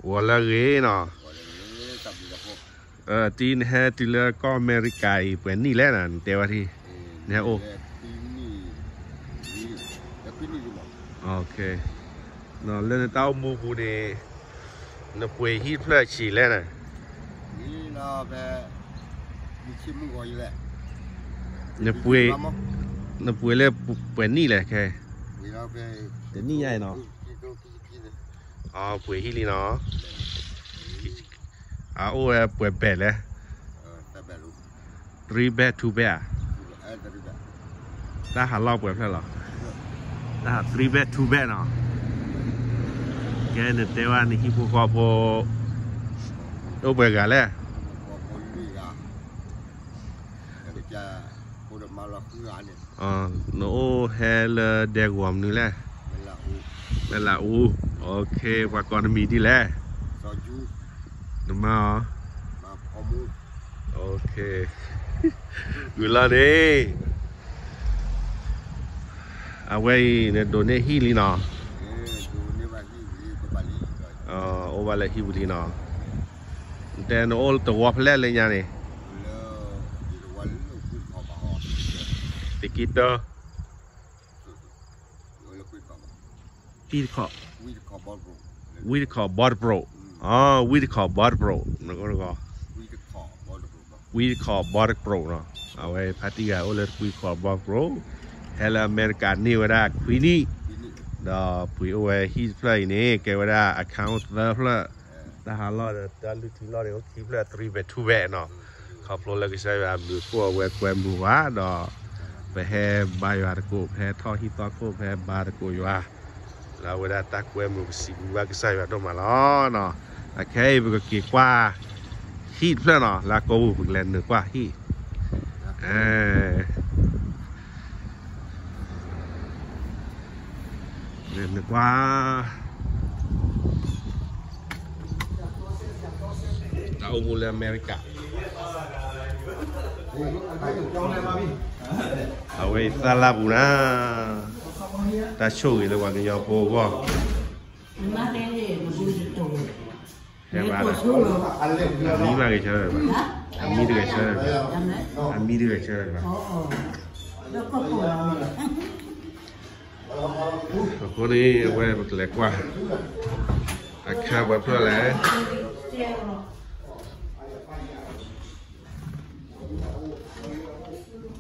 ဂီၤလၢအဂ့ၤနီၤ, တံၤနဟဲတုၤလၢကီၢ်အမဲရကၤအံၤ ပှဲၤနံၣ်လဲၣ်နီၤ နတဲဝဲထံ, နဟဲအိၣ် လၢနတၢ်အိၣ်မူပူၤန့ၣ် နပှ့ၤဟံၣ်တဖျၢၣ်ဆံးလဲၣ်နီၤ, နပှ့ၤလၢပှဲၤနံၣ်လဲၣ်ခဲ, တနံၣ်ညါအံၤနီၤ, ပှ့ၤဟံၣ်လံနီၤ, အအိၣ်ဝဲပှဲၤဘဲးလဲၣ်, three bed two bed ဧါ, တၢ်ဟးလီၢ်ပှဲၤဖျၢၣ်လီၤ, တၢ်ဟး three bed two bed နီၤ, ကဲနတဲဝဲနဟံၣ်ဖိဃီဖိ အိၣ်ပှဲၤဂၤလဲၣ် နအိၣ်ဟဲလၢဒဲကဝီၤမနုၤလဲၣ်, လၢလၢအူ, ပှၤကိးနမံၤဒ်လဲၣ်, နမါအီၤ, ဂုာ်လီၤန့ၣ်, အဝဲအံၤနဒိးန့ၢ်ဟံၣ်လံနီၤ, အိၣ်ဘၣ်လၢဟံၣ်ပူၤလံနီၤ, နတဲနအိၣ်တဝီဖဲလဲၣ်လၢညါန့ၣ်, တကံတၢ တံတခီ, ဝံတခီဘီတပရိး, ဝံတခီဘီတပရိး, ဝံတခီဘီတပရိးနီၤ, အဝဲဖါတံၢ်ဂၤအိၣ်လၢတကွံတခီဘီတပရိး, ဟဲလၢအမဲရကၤန့ၢ်ဝဲဒၣ်ခွံနံၣ်, ဒီးပှ့ၤအိၣ်ဝဲဟံၣ်တဖျၢၣ်အံၤန့ၣ် ကဲဝဲဒၣ် account သၢဖျၢၣ်, တၢ်ဟးလီၢ်ဒီးတၢ်လုၢ်ထံလီၢ်န့ၣ် အိၣ်ခံဖျၢၣ် three bed two bed နီၤ, ခီဖျိလၢကစၢ်ယွၤအဘျုးအဖှိၣ်အဝဲကွဲမုာ်ဝဲဒီး ပဟဲဘါယွၤသကိး ပဟဲထီၣ်ဟံၣ်သီခိၣ် ပဟဲဘါသကိးယွၤ လၢအဝဲဒၣ်တၢ်ကွဲမုာ် ပစံးဘျုးဘၣ်ကစၢ်ယွၤဒိၣ်မးလီၤနီၤ. အခဲအံၤပကက့ၤကွၢ်ဟံၣ်တဖျၢၣ်နီၤ, လၢအကိာ်ပူၤ ပကလဲၤနုာ်ကွၢ်ဟံၣ်, လဲၤနုာ်ကွၢ် တၢ်အိၣ်မူလၢအမဲရကၤ အဝဲအံၤသၣ်လၢ်ပူၤနၤ, တၢ်ဆိၣ်ဂ့ၤလၢပှၤကညီဖိအဂီၢ်, ဟဲဘၣ်, အမံဘၣ်ဂဲၤဆၢ, အမံတဂဲၤဆၢ, အမံတဂဲၤဆၢဘၣ်. အဃိန့ၣ် အဝဲပကလဲၤကွၢ် အခါပှဲၤဖျၢၣ်လဲၣ်.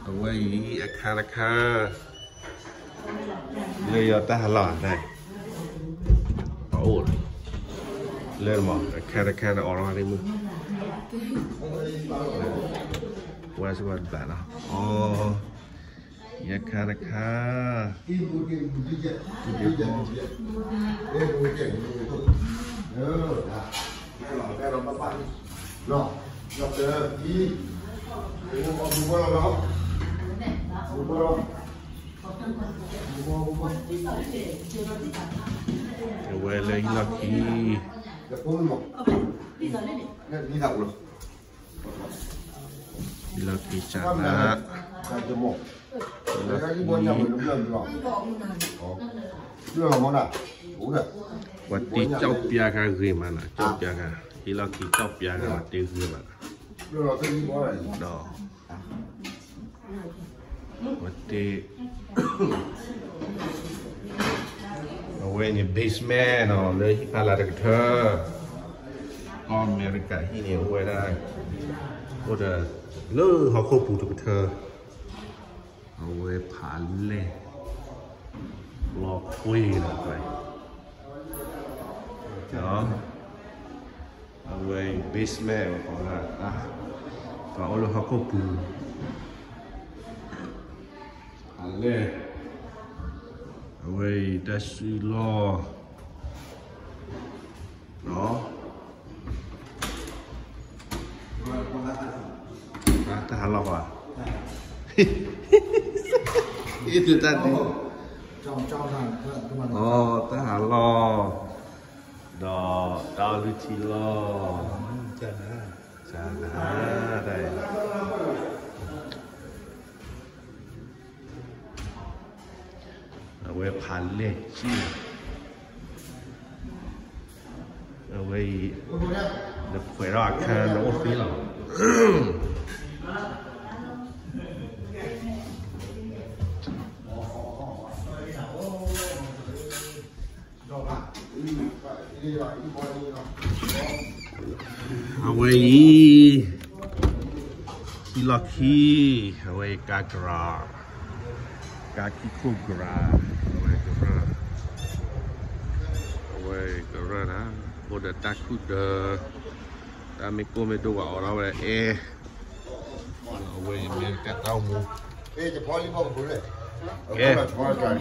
အဝဲအံၤ အခါတခါ လၢယတၢ်ဟးလီၢ်န့ၣ် ပအိၣ်လၢမ့ၢ် အခါတခါန့ၣ် အီၣ်လီၤန့ၣ်မုၢ် ဝဲစ့ၢ်ကီးတဘၣ်လီၤ. အီ ယခါတခါ အဝဲလၢဟံၣ်လီၢ်ခံ ဟံၣ်လီၢ်ခံစးနၤ ဟံၣ်လီၢ်ခံ ပှၤတ့ကၠီၣ်ပျါခါဂ့ၤမးနၤ, ကၠီၣ်ပျါခါ ဟံၣ်လီၢ်ခံကၠီၣ်ပျါခါ ပှၤတ့ဂ့ၤမးနၤ, ဒီး ပှၤတ့ အဝဲန့ၣ် basement နီၤ လၢဟံၣ်ဖးလၢ်တကထၢ, ကီၢ်အမဲရကၤဟံၣ်န့ၣ် အိၣ်ဝဲဒၣ် အိၣ်ဒီး လၢဟီၣ်ခိၣ်ပူၤတကထၢ, အဝဲဖးလဲၢ် လီၤကွ့နီၤ, အဝဲ basement ဝဲ ပှၤအိၣ်လၢ ဟီၣ်ခိၣ်ပူၤ ဖးလဲၢ်, အဝဲအံၤ တၢ်စုလီၢ် တၢ်ဟးလီၢ်ဧါ, တၢ်ဒုး, တၢ်ဟးလီၢ်, ဒီးတၢ်လုၢ်ထံလီၢ်, တၢ် အဝဲဖးလဲၢ်ကံၣ်, အ ဝဲအံၤ နဖှဲးထီၣ်အခါနအိၣ်သ့လီၤ. အဝဲအံၤ ခံလီၢ်ခံ, အဝဲအံၤကါကရၤ, ကါခံခိၣ်ကရၤ, အဝဲကရၢ, အဝဲကရၢဒၣ်, အိၣ်ဒီးတၢ်ခုၣ်ဒၢ, တၢ်မ့ၢ်ကိၢ်မ့ၢ်ဒိၣ်ဘၣ်အိးထီၣ်ဝဲအဲ အဝဲအံၤမ့ၢ်တၢ်တၢ်အိၣ်မူ, ကဲ,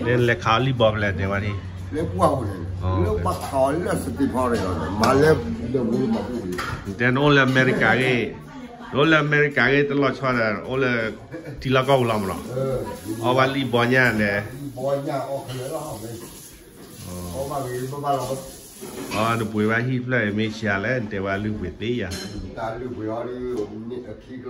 နလဲၤခးအီၤလံၣ်ဘီဖဲလဲၣ် တဲဝဲဒၣ်, လၢပှၢ်ပူၤန့ၣ်, လၢဘၣ်ခးအီၤလၢစတံဖီန့ၣ်လီၤ, မၤလၢဒၢးပူၤမၤပူၤန့ၣ်, တဲနအိၣ်လၢအမဲရကၤဂ့ၢ်, နအိၣ်လၢအမဲရကၤဂ့ၢ်တလီၤဆီဒီး အိၣ်လၢထံလီၢ်ကီၢ်ပူၤလီၤမးနီၤ, အီၣ်ဘၣ်လံၣ်ဘီညၣ်န့ၣ်, အီၣ်ဘၣ်ဂ့ၤဘၣ်ဘၣ်လီၤ အီနပှ့ၤဘၣ်ဟံၣ်ဖျၢၣ်အံၤမ့ၢ်ဆံးလဲၣ် နတဲဝဲလုၢ်ပှ့ၤသ့ယၤ, တၢ်လုၢ်ပှ့ၤအီၤဒုး, ခံကလီၢ်ဃ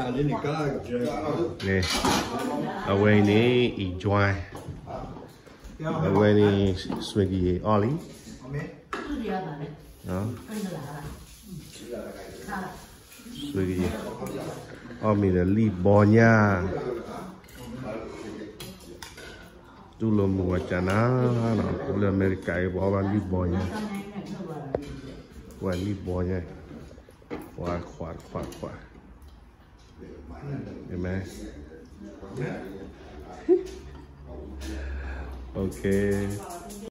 ီ, ခံကလီၢ်ဃီဘၣ်, တၢ်ဘျုးလီၤ, အဝဲအံၤန့ၣ် enjoy, အဝဲန့ၣ် ဆွ့ကယံာ်အီၣ်လံ, ဆွ့ကယံာ်, အီၣ်မ့ၤဒီးလံၣ်ဘီညၣ်, တူၢ်လိာ်မုာ်ဝဲကနၤ, အိၣ်လၢအမဲရကၤအံၤ ပှၤအီၣ်ဘၣ်လံၣ်ဘီညၣ်, ပှၤလံၣ်ဘီညၣ်, ပှၤခွးခွးခွး, အမဲ, okay.